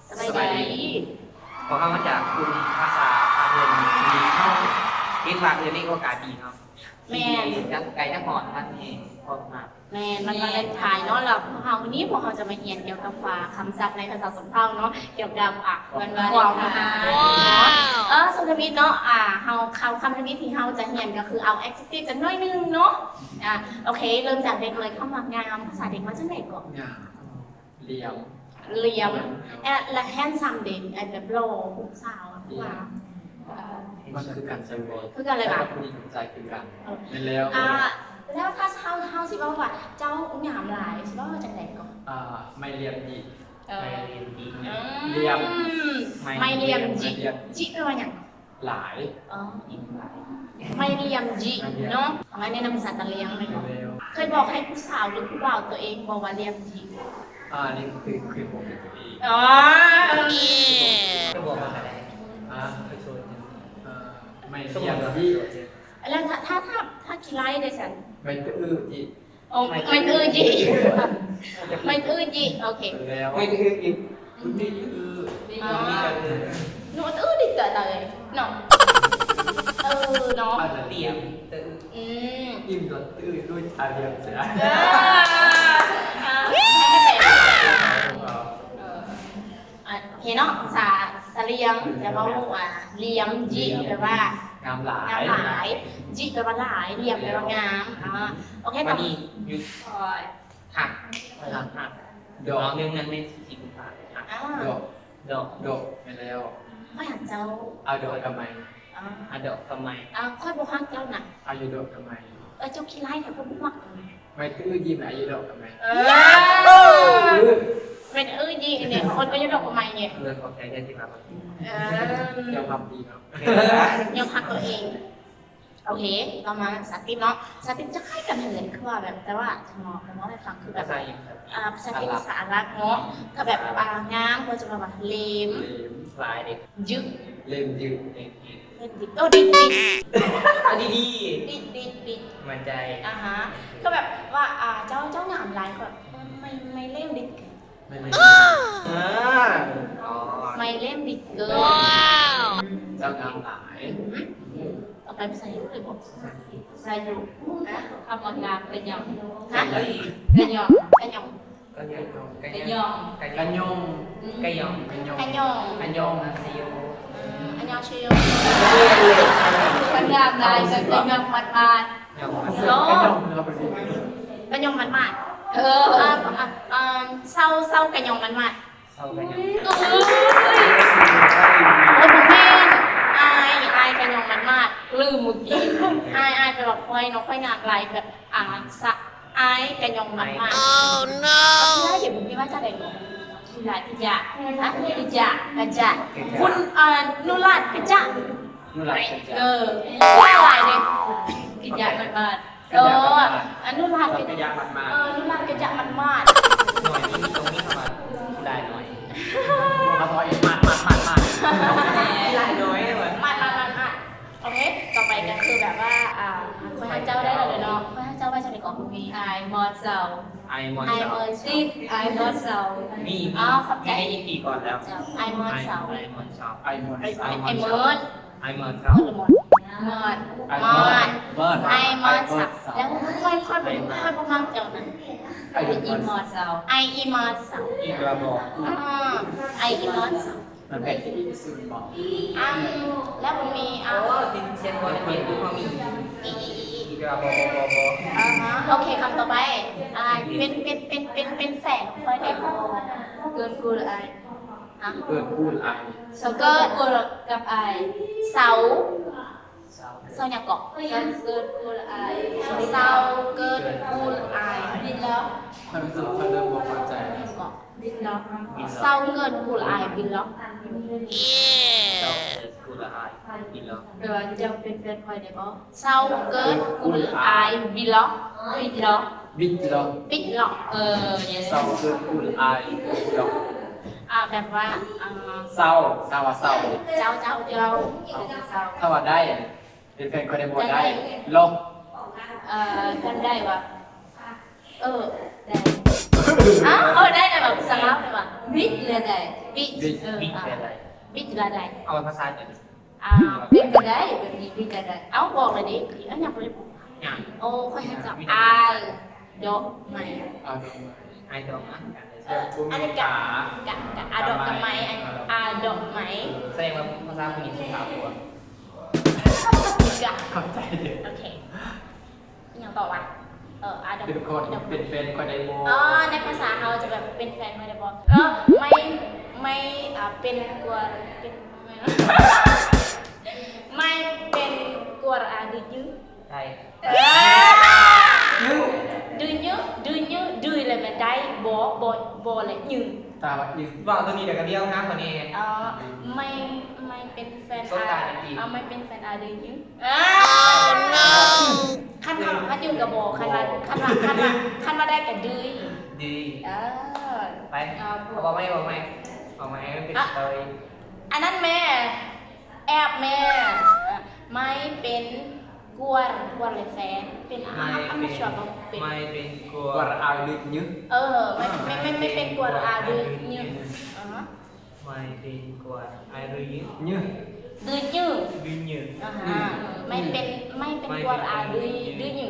ສະບາຍດີ ສະບາຍດີ ພວກເຮົາມາຈາກກຸ່ມພາສາພາເພິ່ນ ທີ່ເຮົາເຫັນວ່າ ເອີ ມີໂອກາດດີເນາະ ແມ່ນ ທີ່ທັງໄກທັງຮອດ ທັງແຮງພ້ອມມາກ ແມ່ນ ວັນວາເລັນທາຍເນາະ ແລ້ວພວກເຮົາ ມື້ນີ້ພວກເຮົາຈະມາຮຽນກ່ຽວກັບວ່າຄຳສັບໃນພາສາຊົນເຜົ່າເນາະ ກ່ຽວກັບ ອ່າ ວັນວາເລັນທາຍເນາະ ເອີ ສົມທະວິດເນາະ ອ່າ ເຮົາ ຄຳ ຄຳທຳອິດທີ່ເຮົາຈະຮຽນກໍຄືເອົາ adjective ຈັກໜ້ອຍໜຶ່ງເນາະ ອ່າ ໂອເຄ ເລີ່ມຈາກເດັກເລີຍ ຄຳວ່າງາມ ພາສາເດັກວ່າຈັ່ງໃດເກາະ? ງາມ ລຽມ ລຽມ ລຽມ ແລະ ແລະ handsome ເດ ແບບຫຼໍ່ ຜູ້ສາວ ລຽມ ວ່າ ມັນຄືກັນໃຊ່ບໍ່? ຄືກັນເລີຍຫວາ? ຜູ້ຍິງຜູ້ຊາຍຄືກັນ ເອີ ແມ່ນແລ້ວ ອ່າ ແລ້ວຖ້າເຮົາ ເຮົາຊິເວົ້າວ່າ ເຈົ້າງາມຫຼາຍ ຊິເວົ້າວ່າຈັ່ງໃດເກາະ? ອ່າ ໄມ້ລຽມຈິ ເອີ ໄມ້ລຽມຈິ ອືມ ລຽມ ໄມ້ລຽມຈິ ໄມ້ລຽມຈິ ແປວ່າຫຍັງ? ຫຼາຍ ອໍ ອີກຫຼາຍ ໄມ້ລຽມຈິ ໄມ້ລຽມ ເນາະ ເອົາໄວ້ໃນນາມພາສາຕາຫຼຽງແມ່ນບໍ່? ເຄີຍບອກໃຫ້ຜູ້ສາວ ຫຼື ຜູ້ບ່າວຕົວເອງບໍ່ວ່າລຽມຈິ? ອ່າ ນີ້ຄື ຄືບອກໃຫ້ຕົວເອງ ອໍ ກໍບອກວ່າ ອ່າ ໄມ້ລຽມຈິ ແລ້ວຖ້າ ຖ້າ ຖ້າ ຖ້າຂີ້ໄລ່ເດຊັ້ນ? ໄມ້ຕື້ອືຈິ ໂອ້ ໄມ້ຕື້ອືຈິ ໄມ້ຕື້ອືຈິ ໂອເຄ ແລ້ວ ໄມ້ຕື້ອືຈິ ອືມ ນີ້ຄື ອ່າ ນີ້ຄື ໜູຕື້ອືດິເຕີເຕີເນາະ ເອີ ເນາະ ອາດຈະລຽມ ອືມ ອີ່ມກໍຕື້ອືດ້ວຍຕາລຽມເສຍ ເອີ ອ່າ ໃຫ້ ໃຫ້ແປ ເອີ ອ່າ ໂອເຄເນາະ ພາສາຕາຫຼຽງຈະເວົ້າວ່າ ລຽມຈິ ລຽມ ແປວ່າ ງາມຫຼາຍ ງາມຫຼາຍ ຈິ ແປວ່າຫຼາຍ ລຽມ ແປວ່າງາມ ອ່າ ໂອເຄ ບາດນີ້ ຢູດ ຮັກ ຂ້ອຍຮັກ ຮັກ ດອກ ດອກໜຶ່ງນັ້ນແມ່ນຊິ ຊິ ຮັກ ອ່າ ດອກ ດອກ ດອກ ແມ່ນແລ້ວ ຂ້ອຍຮັກເຈົ້າ ອາ ດອກກະໄມ ອ່າ ອາ ດອກກະໄມ ອ່າ ຂ້ອຍບໍ່ຮັກເຈົ້ານະ ອາ ດອກກະໄມ ເອີ ເຈົ້າຂີ້ຮ້າຍແທ້ ຂ້ອຍບໍ່ມັກ ໄມ້ຕື້ອືຍິ້ມ ອາ ດອກກະໄມ ເອີ ແມ່ນເອີ ຍິ້ມນີ້ ຄົນກໍຢູ່ດອກກະໄມນີ້ ເອີ ຂອບໃຈເດີທີ່ມາ ເອີ ຍອມຮັບດີເນາະ ຍອມຮັກຕົວເອງ. ໂອເຄ ຕໍ່ມາສາຕິດເນາະ ສາຕິດຈະຄ້າຍກັນເລີຍ ຄືວ່າແບບ ແຕ່ວ່າຈະເວົ້າ ຈະເວົ້າໃຫ້ຟັງ ຄືແບບ ພາສາຫຍັງ? ອ່າ ພາສາອັງກິດ ພາສາອາຣັບເນາະ ກໍແບບ ອ່າ ງາມ ກໍຈະແບບວ່າ ເລມ ເລມ ຫຼາຍເດ້ ຢິກ ເລມຢິກ ເລມຢິກ ໂອ້ ດິກ ດິກ ເອົາດີໆ ດິກ ດິກ ດິກ ໝັ້ນໃຈ ອ່າຮະ ກໍແບບວ່າ ອ່າ ເຈົ້າ ເຈົ້າງາມຫຼາຍ ກໍແບບ ໄມ້ ໄມ້ເລມດິກ ໄມ້ ໄມ້ ອ່າ ໄມ້ເລມດິກເກີນ ວ້າວ ເຈົ້າງາມຫຼາຍ ອືມ ຕໍ່ໄປພາສາຫຍັງເອີຍ ພາສາຫຍັງ ຄຳວ່າງາມກະຫຍ່ອງ ຮະ ກະຫຍ່ອງ ກະຫຍ່ອງ ກະຫຍ່ອງ ກະຫຍ່ອງ ອືມ ກະຫຍ່ອງ ກະຫຍ່ອງ ອາຍອງ ອາຍອງ ຄົນງາມຫຼາຍກະກະຫຍ່ອງໝາດໆ ກະຫຍ່ອງໝາດໆ ເອີ ເຊົາ ເຊົາກະຫຍ່ອງໝາດໆ ເຊົາກະຫຍ່ອງ ໂອ້ຍ ບໍ່ແມ່ນ ອາຍ ອາຍກະຫຍ່ອງໝາດໆ ລືມມື້ກີ້ ອາຍ ອາຍແປວ່າຂ້ອຍເນາະ ຂ້ອຍງາມຫຼາຍ ແບບ ອາ ສະ ອາຍກະຫຍ້ອງມັນມາກ ໂອ້ໂນ ເອົາ ທີ່ໄດ້ ດຽວບໍ່ມີວ່າຈະໄດ້ເກາະ ທີ່ໄດ້ ກະຈະ ກະຈະ ກະຈະ ຄຸນ ເອີ ນຸລາດ ກະຈະ ນຸລາດ ກະຈະ ເອີ ຫຼາຍເດ້ ກະຈະມັນມາດ ເອີ ອະນຸລາດ ກະຈະມັນມາດ ເອີ ນຸລາດ ກະຈະມັນມາດ ໜ້ອຍນີ້ຕ້ອງມີຄຳວ່າ ທີ່ໄດ້ໜ້ອຍ ມາດ ມາດ ມາດ ມາດ ທີ່ໄດ້ໜ້ອຍ ມາດ ມາດ ມາດ ມາດ ໂອເຄ ຕໍ່ໄປກໍຄືແບບວ່າ ອ່າ ຂ້ອຍຮັກເຈົ້າໄດ້ແລ້ວເນາະ ຂ້ອຍຮັກເຈົ້າໄວ້ຈັ່ງໃດກໍ I mother I mother I mother ມີ ມີ ອໍ ຂອບໃຈ ມີໃນອີພີກ່ອນແລ້ວ I mother I mother I mother I mother I mother ມອດ ມອດ ມອດ I mother ແລ້ວຂ້ອຍ ຂ້ອຍ ຂ້ອຍບໍ່ມັກເຈົ້ານະ I mother I mother ອີກລະບໍ່ I mother ມັນເປັນອີກຊື່ບໍ່ ອາ ແລ້ວມັນມີ ອາ ໂອ້ ຕິດຊຽນບໍ່ໄດ້ເປັນ ຄືເຮົາມີ ອີ ອີ ອີ ອີ ອີກລະບໍ່ ບໍ່ ບໍ່ ບໍ່ ອ່າຮະ ໂອເຄ ຄຳຕໍ່ໄປ ອ່າ ເປັນ ເປັນ ເປັນ ເປັນ ເປັນແຟນຂ້ອຍໄດ້ບໍ່ ເກີດກູລອາຍ ຮະ ເກີດກູລອາຍ ເກີດກູລກັບອາຍ ເຊົາ ເຊົາຫຍັງເກາະ ເກີດກູລອາຍ ເຊົາເກີດກູລອາຍ ບິນແລ້ວ ຂ້ອຍຮູ້ສຶກຂ້ອຍເລີ່ມບໍ່ພໍໃຈແລ້ວ ເກາະ ບິນແລ້ວ ເຊົາເກີດກູລອາຍ ບິນແລ້ວ ເຊົາເກີດກູລອາຍ ບິນແລ້ວ ແປວ່າເຈົ້າເປັນແຟນຂ້ອຍໄດ້ບໍ່ ເຊົາເກີດກູລອາຍ ບິນແລ້ວ ບິນແລ້ວ ບິດລອກ ບິດລອກ ເອີ ເຊົາເກີດກູລອາຍ ບິດລອກ ອ່າ ແບບວ່າ ອ່າ ເຊົາ ຖ້າວ່າເຊົາ ເຈົ້າ ເຈົ້າ ເຈົ້າ ເຈົ້າ ຖ້າວ່າໄດ້ ເປັນແຟນຂ້ອຍໄດ້ບໍ່ ໄດ້ ໄດ້ ລອກ ເອີ ຄັນໄດ້ວ່າ ເອີ ໄດ້ ອ້າວ ເອີ ໄດ້ ໄດ້ແບບສະລາວ ໄດ້ວ່າ ບິດເລີຍໄດ້ ບິດ ບິດ ເອີ ບິດແບບໃດ? ບິດລະໄດ. ເອົາພາສາເຈົ້າ ອ່າ ເປັນໄປໄດ້ແບບນີ້ ບິດລະໄດ. ເອົ້າ ບອກລະເດ ອັນຫຍັງບໍ່ໄດ້ບອກ. ຫຍັງ? ໂອ້ ຂ້ອຍເຮັດກັບ ອາຍ ດອກໄມ້ ອາຍ ດອກໄມ້ ອາຍ ດອກໄມ້. ເອີ ອັນນີ້ກະ ກະ ກະ ອາ ດອກ ກະໄມ້ ອາ ດອກໄມ້. ສະແດງວ່າພາສາຜູ້ຍິງສຸພາບກວ່າ. ກະ ເຂົ້າໃຈເດີ. ໂອເຄ ອີ່ຫຍັງຕໍ່ວະ? ເອີ ອາດອກ ເປັນຄົນ ເປັນແຟນຂ້ອຍໄດ້ບໍ່? ອໍ ໃນພາສາເຮົາຈະແບບ ເປັນແຟນຂ້ອຍໄດ້ບໍ່? ເອີ ໄມ້ ໄມ້ ອ່າ ເປັນກວນ ເປັນ ໄມ້ເປັນກວນ ອາ ດືຍື. ໄດ້. ເອີ ດືຍ ດືຍ ດືຍ ແລ້ວແມ່ນໄດ້ ບໍ່ ບໍ່ ບໍ່ ແລ້ວ ຍື ຕາວ່າຍື. ເວົ້າໂຕນີ້ແລ້ວກໍດຽວນະ ເຂົານີ້. ອໍ ໄມ້ ໄມ້ເປັນແຟນ ສົບຕາກັນອີກ. ອໍ ໄມ້ເປັນແຟນ ອາ ດືຍື. ອໍ ຄັນ ຄັນ ຄັນຍືກໍບໍ່ ຄັນວ່າ ຄັນວ່າ ຄັນວ່າ ຄັນວ່າໄດ້ກໍດືຍ ດືຍ. ເອີ ໄປ ເອົາ ເອົາ ເວົ້າໃໝ່ ເວົ້າໃໝ່ ເວົ້າໃໝ່ໃຫ້ມັນເປັນສະຕໍຣີ. ອັນນັ້ນແມ່ ແອບແມ່ ໄມ້ເປັນກວນ ກວນແລະແຟນ ເປັນ ອາ ອາມາຊວນບໍ່ເປັນ ໄມ້ເປັນກວນ ກວນ ອາ ດືຍ ຍື. ເອີ ໄມ້ ໄມ້ ໄມ້ເປັນກວນ ອາ ດືຍ ຍື. ອາ ໄມ້ເປັນກວນ ອາ ດືຍ ຍື ຍື ດືຍ ຍື ດືຍ ຍື. ອາ ໄມ້ເປັນ ໄມ້ເປັນກວນ ອາ ດືຍ ຍື ດືຍ ຍື.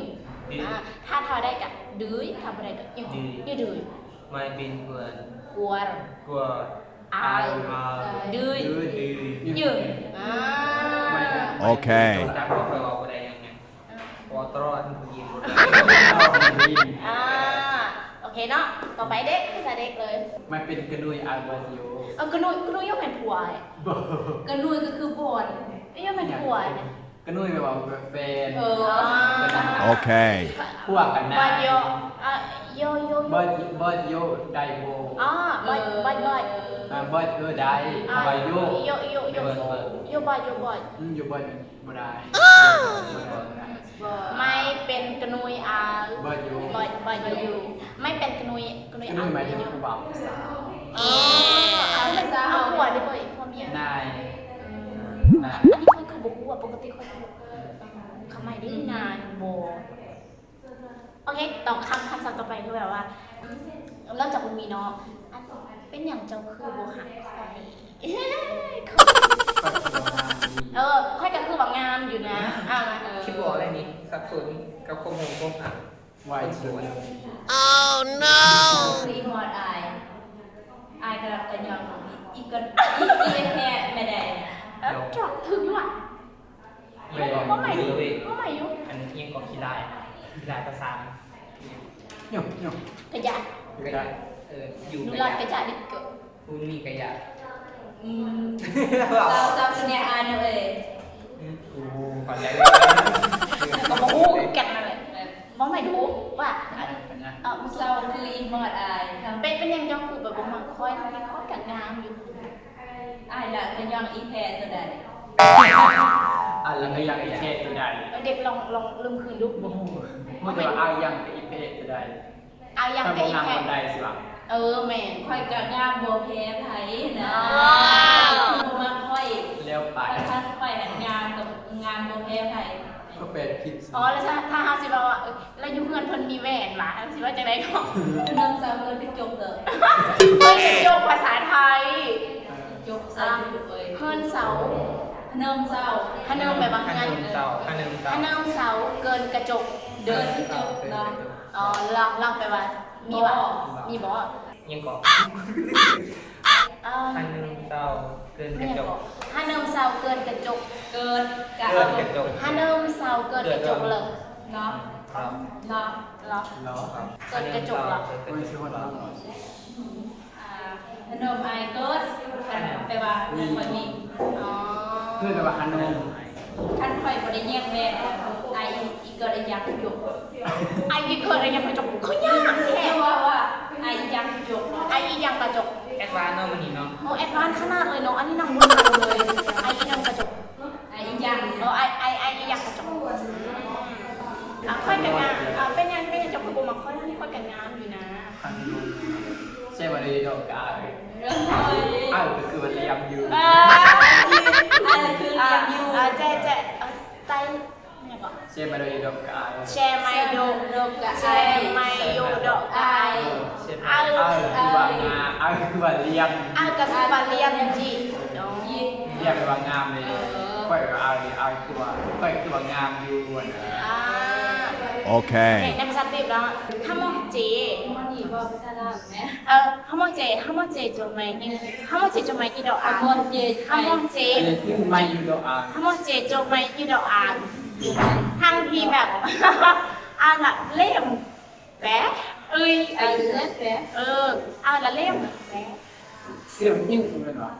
ອາ ຖ້າ ຖ້າໄດ້ກະດືຍ ຖ້າບໍ່ໄດ້ກະຍື ຍື ຍື ດືຍ. ໄມ້ເປັນກວນ ກວນ ກວນ ອາ ອາ ດືຍ ຍື ຍື ຍື. ອາ ໂອເຄ ຈາກບໍ່ຄ່ອຍເວົ້າບໍ່ໄດ້ຫຍັງ ເພາະວ່າຕະຫຼອດມັນຜູ້ຍິງ. ອາ ໂອເຄເນາະ ຕໍ່ໄປເດັກ ພາສາເດັກເລີຍ. ມັນເປັນກະນຸຍ ອາ ບໍ່ຢູ່. ເອີ ກະນຸຍ ກະນຸຍຍັງແມ່ນຜົວ. ບໍ່ ກະນຸຍກໍຄືບ່ອນ ຍັງແມ່ນຜົວ. ກະນຸຍແປວ່າແບບແຟນ. ເອີ ໂອເຄ ພວກກັນນະ. ບອດໂຍ ອາ ໂຍ ໂຍ ໂຍ ບອດ ບອດໂຍ ໄດ້ບໍ່? ອໍ ບອດ ບອດ ບອດ ອາ ບອດ ເອີ ໄດ້. ອາ ບອດໂຍ ໂຍ ໂຍ ໂຍ ໂຍ ໂຍ ບອດ ໂຍ ບອດ ອືມ ໂຍ ບອດ ບໍ່ໄດ້. ໄມ້ເປັນກະນຸຍ ອາ ບອດໂຍ ບອດ ບອດໂຍ. ໄມ້ເປັນກະນຸຍ ກະນຸຍ ອາ ຫມາຍເຖິງຜູ້ບ່າວຜູ້ສາວ. ເອີ ເອົາ ເອົາຜົວໄດ້ບໍ່ ອີກຜົວເມຍ. ນາຍ ອືມ ນາຍ. ອັນນີ້ຂ້ອຍກໍບໍ່ຮູ້ວ່າ ປົກກະຕິຂ້ອຍ ຄຳໃໝ່ເດ້ ນາຍ ບໍ່. ໂອເຄ ຕໍ່ຄຳ ຄຳສັບຕໍ່ໄປຄືແບບວ່າ ເລີ່ມຈາກບໍ່ມີເນາະ. ອັນ ເປັນຫຍັງເຈົ້າຄືບໍ່ຮັກຂ້ອຍ? ເອີ ຂ້ອຍກໍຄືວ່າງາມຢູ່ນະ. ເອົາລະ ເອີ ຄິດບໍ່ອອກເລີຍນີ້ ສັບສົນກັບຄວາມຮູ້ຄວາມຮັກ. ໄວສຸດ. ໂອ້ໂນ ອີຮອດອາຍ ອາຍກະລັບກະຍອງ ອີກະ ອີ ອີແທ້ແມ່ໃດ. ເອີ ຖືກຢູ່ຫວາ? ແມ່ນ ບໍ່ໃໝ່ຢູ່ ບໍ່ໃໝ່ຢູ່. ອັນຫຍັງກໍຂີ້ລາຍ ຂີ້ລາຍພາສາຫຍັງ? ກະຢາ ກະຢາ ເອີ ຢູ່ ນຸລັດກະຢາດິກະ ຄຸນມີກະຢາ. ອືມ ເຈົ້າ ເຈົ້າສະແນອານເອີຍ. ອືມ ໂອ້ ເຂົ້າໃຈເລີຍ ກໍບໍ່ຮູ້ຄືກັນນັ້ນແຫຼະ. ບໍ່ໃໝ່ຮູ້ວ່າ ເອີ ເຈົ້າຄືອີຮອດອາຍ ເປັນ ເປັນຫຍັງເຈົ້າຄືແບບບໍ່ມັກຂ້ອຍ ທັງທີ່ຂ້ອຍກະງາມຢູ່? ອາຍລະກະຍອງອີແພ້ໂຕໃດ? ອາຍລະກະຍອງອີແພ້ໂຕໃດ? ເອີ ເດັກລອງ ລອງເລີ່ມຄືນດູ. ບໍ່ຮູ້ ຮູ້ແຕ່ວ່າອາຍຍັງກະອີແພ້ໂຕໃດ? ອາຍຍັງກະອີແພ້ ໃຜບໍ່ງາມປານໃດຊິວະ? ເອີ ແມ່ນ ຂ້ອຍກະງາມບໍ່ແພ້ໃຜນະ. ອໍ ຄືບໍ່ມັກຂ້ອຍ ແລ້ວໄປ ຄັນຂ້ອຍຫັ້ນງາມກະງາມບໍ່ແພ້ໃຜ. ກໍແປຜິດ. ອໍ ແລ້ວຖ້າ ຖ້າເຮົາຊິເວົ້າວ່າ ເອີ ແລ້ວຢູ່ເຮືອນເພິ່ນມີແວ່ນຫວາ? ເຮົາຊິວ່າຈັ່ງໃດເນາະ? ພະເນີມເຊົາເກີນກະຈົກເດີ. ເຮີ້ຍ ກະຈົກພາສາໄທ. ເອີ ກະຈົກໃສ່ຢູ່ເອີຍ. ເຮືອນເຊົາ. ພະເນີມເຊົາ. ພະເນີມແປວ່າເຮືອນ. ພະເນີມເຊົາ. ພະເນີມເຊົາ. ພະເນີມເຊົາເກີນກະຈົກເດີ. ເກີນກະຈົກເນາະ. ອໍ ລາວ ລາວແປວ່າ ມີບໍ່? ບໍ່ ມີບໍ່? ຫຍັງເກາະ? ເອີ ພະເນີມເຊົາເກີນກະຈົກ. ພະເນີມເຊົາເກີນກະຈົກ. ເກີນກະ ເກີນກະຈົກ. ພະເນີມເຊົາເກີນກະຈົກເລີຍ. ເນາະ ເນາະ ເນາະ ເນາະ ເກີນກະຈົກເນາະ. ພະເນີມອາຍເກີດ ແປວ່າບໍ່ຄ່ອຍມີ. ອໍ ເກີດແປວ່າພະນົມ. ຄັນຂ້ອຍບໍ່ໄດ້ແຍກແວ່ນ ອາຍອີເກີດ ອາຍຢ່າງກະຈົກ. ອາຍອີເກີດ ອາຍຢ່າງກະຈົກ ຄືຍາກແທ້. ວ່າ ວ່າ ອາຍອີຫຍັງກະຈົກ. ອາຍອີຫຍັງກະຈົກ. ແອດວານເນາະມື້ນີ້ເນາະ. ໂອ້ ແອດວານຂະໜາດເລີຍເນາະ. ອັນນີ້ນຳບໍ່ທັນເລີຍ. ອາຍອີຫຍັງກະຈົກ. ອາຍອີຫຍັງ. ອໍ ອາຍ ອາຍ ອາຍອີຫຍັງກະຈົກ. ອືມ ອາ ຂ້ອຍກະງາມ. ອາ ເປັນຫຍັງ ເປັນຫຍັງເຈົ້າຄືບໍ່ມັກຂ້ອຍ ທັງທີ່ຂ້ອຍກະງາມຢູ່ນະ. ແຊວວ່າໄດ້ດອກກະອາຍ. ເອີຍ ອາຍກໍຄືວ່າລຽມຢູ່. ເອີຍ ອາຍກໍຄືລຽມຢູ່. ອາ ແຈະ ແຈະ ເອີ ໄຕ ຫຍັງເກາະ? ແຊມາໂດຍດອກກະອາຍ ແຊມາໂດຍດອກກະອາຍ ແຊມາໂດຍດອກກະອາຍ ເອີ ແຊມາ ອາຍຄືວ່າງາມ ອາຍຄືວ່າລຽງ ອາຍກໍຄືວ່າລຽງຈິ ລຽງວ່າງາມເລີຍ ເອີ ຂ້ອຍວ່າອາຍນີ້ ອາຍຄືວ່າ ຂ້ອຍຄືວ່າງາມຢູ່ຫັ້ນນະ ອາ ໂອເຄ ໃນພາສາເປັນເນາະ ຮະໝໍເຈ ເອີ ຮະໝໍເຈ ຮະໝໍເຈ ໂຈໄມ ຮະໝໍເຈ ໂຈໄມ ອີດອກອາ ຮະໝໍເຈ ຮະໝໍເຈ ໂຈໄມ ອີດອກອາ ຮະໝໍເຈ ໂຈໄມ ອີດອກອາ ທັງທີ່ແບບ ອາລະເຫຼັ້ມແປ ເອີຍ ເອີ ເອີ ອາລະເຫຼັ້ມແປ ເສຍງຍິງແມ່ນບໍ່?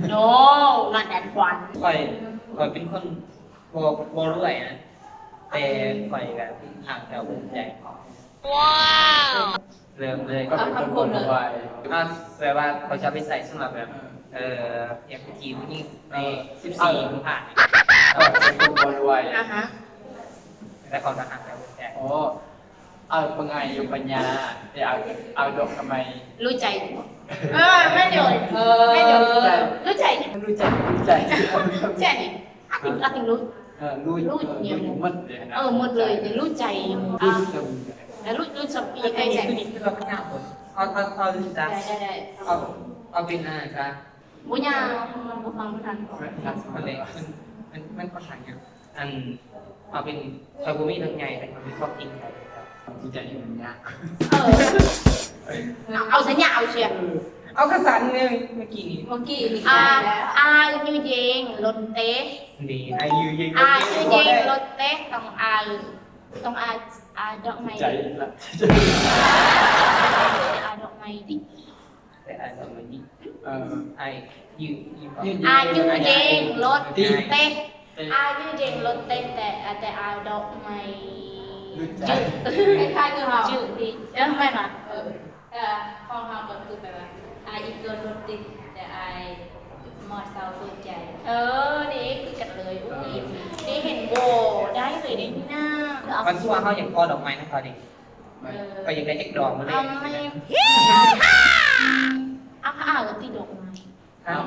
ໂນ not that one ຂ້ອຍ ຂ້ອຍເປັນຄົນບໍ່ ບໍ່ລວຍນະ ແຕ່ຂ້ອຍກໍຮັກເຈົ້າເປັນໃຈ ວ້າວ ເລີ່ມເລີຍ ກໍເປັນຄົນບໍ່ລວຍ ອາ ແບບວ່າເຂົາຈະໄປໃສ່ສຳລັບແບບ ເອີ ເອີ ຢາກໄປຈີບຜູ້ຍິງໃນ ເອີ ສິບສີ່ ເອີ ກຸມພານີ້ ເອີ ເປັນຄົນບໍ່ລວຍ ອາຮະ ແຕ່ເຂົາກໍຮັກເຈົ້າເປັນໃຈ ໂອ້ ເອົາປະໄງຢູ່ປັນຍາ ແຕ່ເອົາ ເອົາດອກກະໄມ ຮູ້ໃຈ ເອີ ແມ່ນຢູ່ ເອີ ແມ່ນຢູ່ ຮູ້ໃຈ ຮູ້ໃຈ ຮູ້ໃຈ ໃຈ ອາຕິງ ອາຕິງຮູ້ ເອີ ຮູ້ ຮູ້ ເອີ ຮູ້ໝົດເລີຍນະ ເອີ ໝົດເລີຍ ຮູ້ໃຈຢູ່ ອາ ແລ້ວຮູ້ ຮູ້ສຳປີໃກ້ໃຈ ຄືນີ້ຄືວ່າຂະໜາດຄົນ ເອົາ ເອົາ ເອົາ ໄດ້ ໄດ້ ໄດ້ ເອົາ ເອົາເປັນອັນນັ້ນຊະ ບໍ່ຍາກ ບໍ່ຟັງບໍ່ທັນ ມັນ ມັນ ມັນ ມັນຂ້ອນຂ້າງຍາກ ອັນ ເອົາເປັນ ຂ້ອຍບໍ່ມີເລື່ອງໃຫຍ່ ແຕ່ຂ້ອຍມີຄວາມຈິງໃຈ ຄວາມຈິງໃຈນີ້ມັນຍາກ ເອີ ເອົາຊະ ເອົາຊະ ເອີ ເອົາຄັນຊັ້ນໜຶ່ງ ເມື່ອກີ້ນີ້ ເມື່ອກີ້ນີ້ ອາ ອາຍຸເຢງລົດເຕ ນີ້ ອາຍຸເຢງ ອາຍຸເຢງລົດເຕ ຕ້ອງອາ ຕ້ອງອາ ອາດອກໄມ້ ໃຈລະ ອາດອກໄມ້ດີ ແຕ່ອາດອກໄມ້ດີ ເອີ ອາຍຸ ອາຍຸເຢັນລົດເຕ ອາຍຸເຢັນລົດເຕ ແຕ່ ແຕ່ອາດອກໄມ້ ຮູ້ໃຈ ຄລ້າຍໆຄືເຮົາ ຈື່ດີ ເອີ ແມ່ນຫວາ? ເອີ ແຕ່ຂອງເຮົາກໍຄືແບບວ່າ ອາອີເກີນລົດຕິ ແຕ່ອາຍມອເຊົາເປີດໃຈ ເອີ ນີ້ຄືກັນເລີຍ ອຸ້ຍ ນີ້ເຫັນບໍ່ ໄດ້ເລີຍເດ້ນີ້ນາ ມັນຄືວ່າເຮົາຢາກຂໍດອກໄມ້ນຳເຂົານີ້ ເອີ ຂ້ອຍຢາກໄດ້ຈັກດອກມາເລີຍ ເອົາມາ ເອົາ ເອົາຕິດອກໄມ້ ເອົາ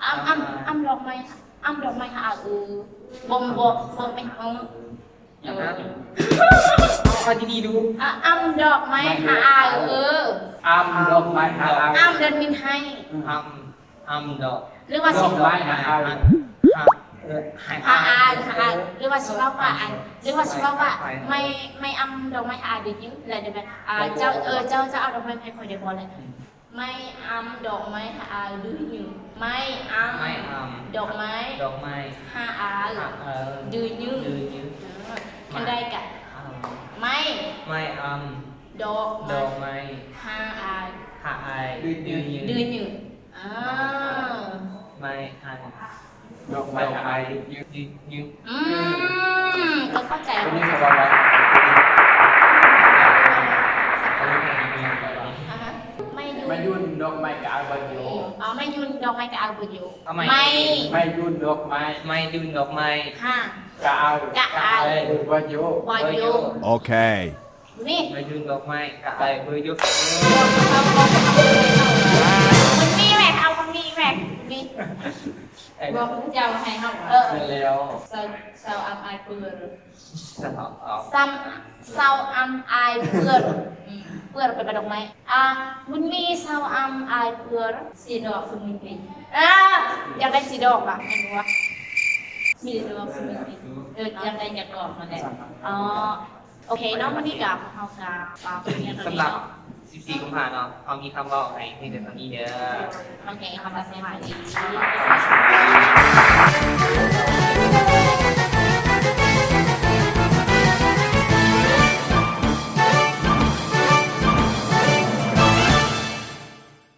ເອົາ ເອົາດອກໄມ້ ເອົາດອກໄມ້ຫາອາເອີ ບໍ່ ບໍ່ ບໍ່ແມ່ນ ເອີ ເອົາ ເອົາດີໆດູ ເອົາ ເອົາດອກໄມ້ຫາອາເອີ ເອົາດອກໄມ້ຫາອາເອີ ເອົາ that mean ໃຫ້ ເອົາ ອຳດອກ ຫຼືວ່າຊິ ດອກໄມ້ຫາອາຍ ຫາ ເອີ ຫາອາຍ ຫາອາຍ ຫຼືວ່າຊິເວົ້າວ່າ ອັນ ຫຼືວ່າຊິເວົ້າວ່າ ໄມ້ ໄມ້ອຳດອກໄມ້ຫາອາຍ do you ແລ້ວໄດ້ແບບ ອາ ເຈົ້າ ເອີ ເຈົ້າ ເຈົ້າເອົາດອກໄມ້ໃຫ້ຂ້ອຍໄດ້ບໍ່ ແລ້ວ ອືມ ໄມ້ອຳດອກໄມ້ຫາອາຍ do you ໄມ້ອຳ ໄມ້ອຳ ດອກໄມ້ ດອກໄມ້ ຫາອາຍ ຫາອາຍ do you do you ເອີ ຄັນໄດ້ກະ ອຳ ໄມ້ ໄມ້ອຳ ດອກ ດອກໄມ້ ຫາອາຍ ຫາອາຍ do you do you ອາ ໄມ້ອາຍ ດອກໄມ້ ດອກໄມ້ ອືມ ກໍເຂົ້າໃຈ ມາຍູນ ດອກໄມ້ກະອາຍ ບໍ່ຢູ່ ອໍ ມາຍຢູນ ດອກໄມ້ກະອາຍ ບໍ່ຢູ່ ໄມ້ ມາຍຢູນ ດອກໄມ້ ມາຍຢູນ ດອກໄມ້ ຫາ ກະອາຍ ກະອາຍ ບໍ່ຢູ່ ບໍ່ຢູ່ ໂອເຄ ນີ້ ມາຍຢູນດອກໄມ້ກະອາຍເບີຢູ່ ມັນມີແມ ເອົາມັນມີແມ ມີ ບອກເຈົ້າໃຫ້ເຮົາ ເອີ ແມ່ນແລ້ວ ເຊົາ ເຊົາອຳອາຍເບີ ເຊົາອຳ ເຊົາອຳອາຍເບີ ອືມ ເບີເປັນດອກໄມ້ ອາ ບຸນມີ ເຊົາອຳອາຍເບີ ສີ່ດອກສຸມິຕິ ເອີ ຢາກໄດ້ສີ່ດອກຫວາ ແມ່ນບໍ່ຫວາ ສີ່ດອກສຸມິຕິ ເອີ ຢາກໄດ້ຈັກດອກຫັ້ນແຫຼະ ອໍ ໂອເຄເນາະ ມື້ນີ້ກະພວກເຮົາກະຝາກໄວ້ເທົ່ານີ້ເນາະ ສຳລັບສິບສີ່ກຸມພາເນາະ ເຮົາມີຄຳເວົ້າໃຫ້ມີແຕ່ເທົ່ານີ້ເດີ ໂອເຄ ເຮົາກະສະບາຍດີ ສະບາຍດີ.